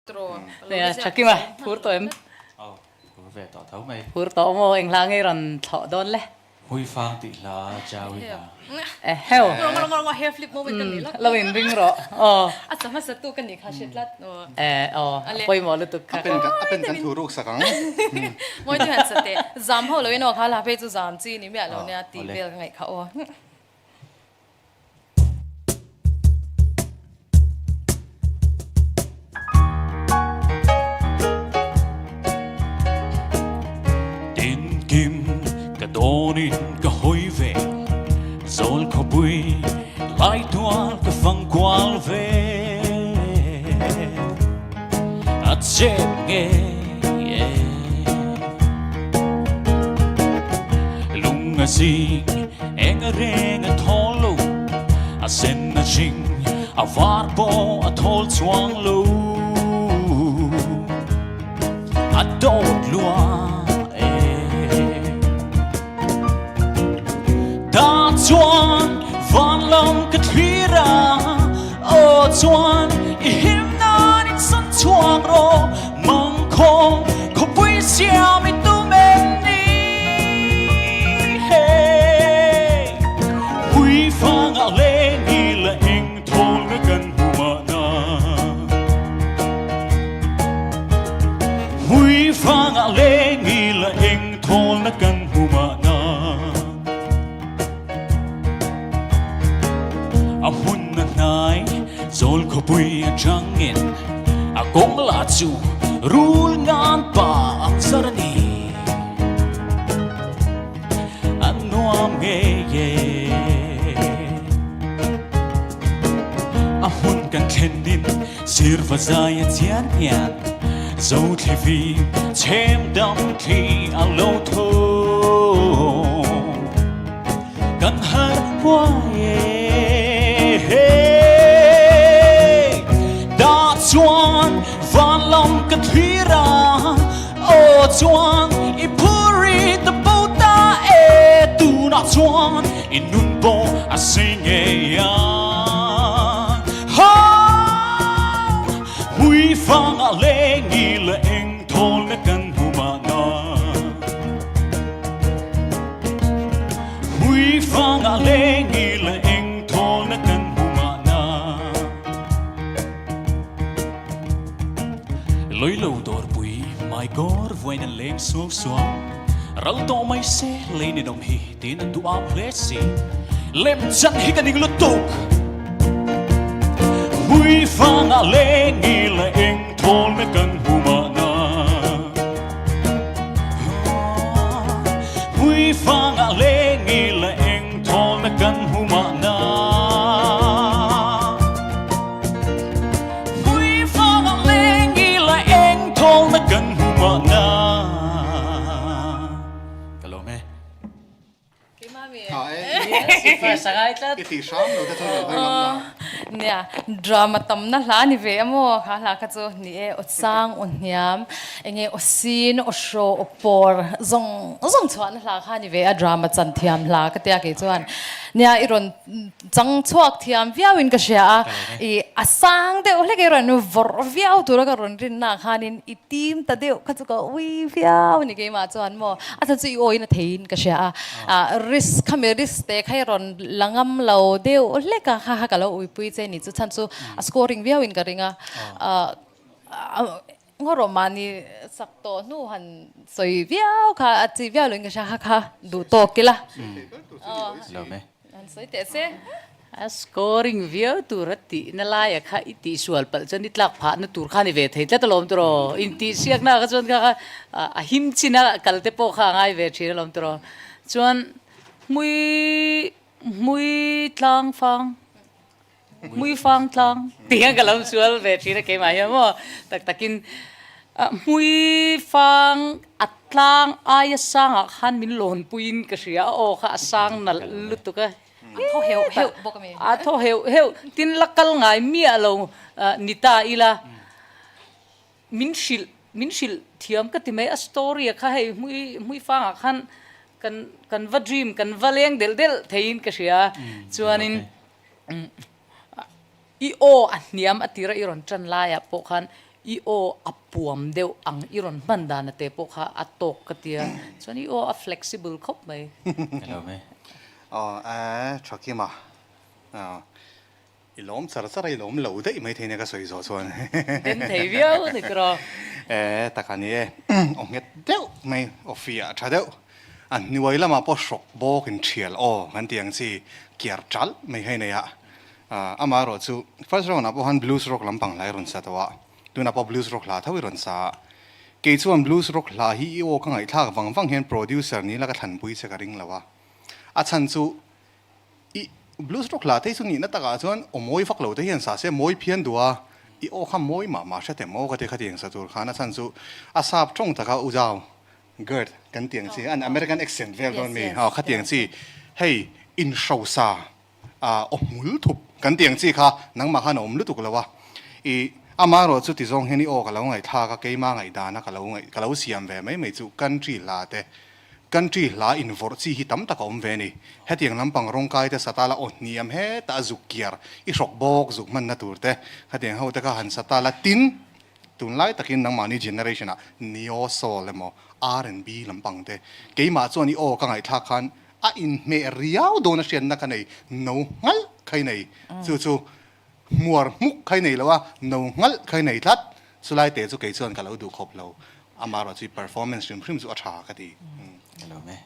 Nia, tha kim a, phur tawh em? Aw, phur ve tawh tho mai. Phur tawh maw, eng hla nge rawn thlawh dawn le? Hmuifang tih hla, Jaui hla. Eheu. Lo in ring rawh, aw. A sa hmasa tu ka nih kha hre tlat. Eh, aw, a pawimawh lutuk kha. A pen kan thu ruk sak ang. Mawi chu han sa teh. Zam ho lo in aw kha hla phei chu zam chi ni miah lo nia tih vel ka ngaih kha aw. Tinkim ka dawnin ka hawi ve Zawl khawpui lai tual ka fang kual ve A chep nge Lung a zing Eng a reng a thawl lo, a sen a hring, a var pawh a thawl chuang lo. A dawt lua e. Ta chuan van lam ka thlir a, aw chuan i him nan in san chhuak rawh, mangkhawng khawpui siam i tum em ni? A kawng lah chu rul ngan pa ang zar a ni. A nuam ngei e. A hmun kan thlenin sirva zai a chian hian zo thli vi chhem dam thli a lo tho. Kan har huai e. Da chuan van lam ka thlir a. Aw chuan i phur i ta bo ta e, tunah chuan i nun pawh a sei ngei a. Ho! Hmuifangah leng i la eng thawl na kan hmu mahna. Hmuifangah leng i la eng thawl na kan hmu mahna. Loi lo dawrpui mai gawr vuain an leng suau suau. Ral tawh mai se lei ninawm hi tiin an duh am hle si. Lem chan hi ka ning lutuk. Hmuifang ah leng i la eng thawl na kan hmu mahna. Hmuifang ah leng i la eng thawl na kan hmu mahna. I ti hram lo te chuan kan hawi ngam na. Nia, drama tamna hla ni ve emaw kha hla kha chu ni e, aw sang, aw hniam, enge aw sin, aw hraw, aw pawr zawng zawng chhuahna hla kha ni ve a, drama chan thiam hla ka tia kei chuan. Nia, i rawn Chang chhuak thiam viau in ka hria a, i a sang deuh hlek i rawn vawrh viau tura ka rawn rin na khanin i tim ta deuh kha chu ka ui viau a ni keimah chuan maw a chhan chu i awiin a theiin ka hria a, ah risk khami risk te kha i rawn la ngam lo deuh hlek a kha kha ka lo uipui che ni chu chhan chu a scoring viau in ka ring a, ah Ngaw rawh mahni sak tawh hnu han sawi viau kha a chi viau loin ka hria kha kha duh tawk ila. Han sawi teh se. A scoring viau tur a tih na laia kha i tih sual palh chuan i tlak phah na tur kha ni ve thei tlat alawm tiraw. Intih siakna kha chuan kha kha a him chin a kal te pawh kha a ngai ve thin alawm tiraw. Chuan hmui hmui tlang fang. Hmui fang tlang tih hian ka lo sual ve thin a keimah hian maw tak takin hmui fang a tlang aia sangah khan min lawn puiin ka hria a aw kha a sang nalh lutuk a A thaw heuh heuh bawk a mi. A thaw heuh heuh tin la kal ngai miah lo ni ta ila min hrilh min hrilh thiam ka ti mai a story a kha hei hmui hmui fangah khan kan kan va dream kan va leng delh delh theiin ka hria chuanin I aw a hniam a tira i rawn tan laiah pawh khan I aw a puam deuh ang i rawn hman dan a te pawh kha a tawk ka tia chuan i aw a flexible khawp mai. Hello me. Aw e Thakima aw i lawm char char a i lawm lo daih mai thei nia ka sawi zawh chuan. Den thei viau a ni tiraw. E taka ni e aw nghet deuh mai aw fiah tha deuh a hnuai lamah pawh hrawk bawk in thial aw kan tih ang chi kiar talh mai hei nei a. Amaherawh chu first round ah pawh khan blues rock lampang hla i rawn sa tawh a, tunah pawh blues rock hla tho i rawn sa a. Kei chuan blues rock hla hi i aw ka ngaihthlak vang vang hian producer ni la ka thlanpui che ka ring lo a. A chhan chu i blues rock hla te hi chu nihna takah chuan aw mawi vak lo te hian sa se mawi phian duh a, i aw kha mawi mah mah hre tem aw ka ti khatiang sa tur khan a chhan chu a sap tawng taka u zau Gert kan tih ang chi an American accent vel dawn mi aw khatiang chi hei inhrosa aw hmul thup kan tih ang chi kha nangmah khan a awm lutuk lo a, i amaherawh chu ti zawng hian i aw ka lo ngaihthlak a, keima ngaihdana ka lo ngaih ka lo siam ve mai mai chu country hla te country hla invawrh chi hi tam tak a awm ve a ni. Hetiang lampang rawngkai te satala aw hniam heta a zuk kiar i hrawk bawk zuk hmanna tur te khatiang ho te kha han satala tin Tunlai takin nangmahni generation ah neo soul emaw R&B lampang te keimah chuan i aw ka ngaihthlak khan a inhmeh riau dawn a hriatna ka nei no nghalh kha i nei chu chu hmuar hmuk kha i nei lo a no nghalh kha i nei tlat chulai te chu kei chuan ka lo duh khawp lo amaherawhchu i performance hrim hrim chu a tha ka ti. Ka lawm e.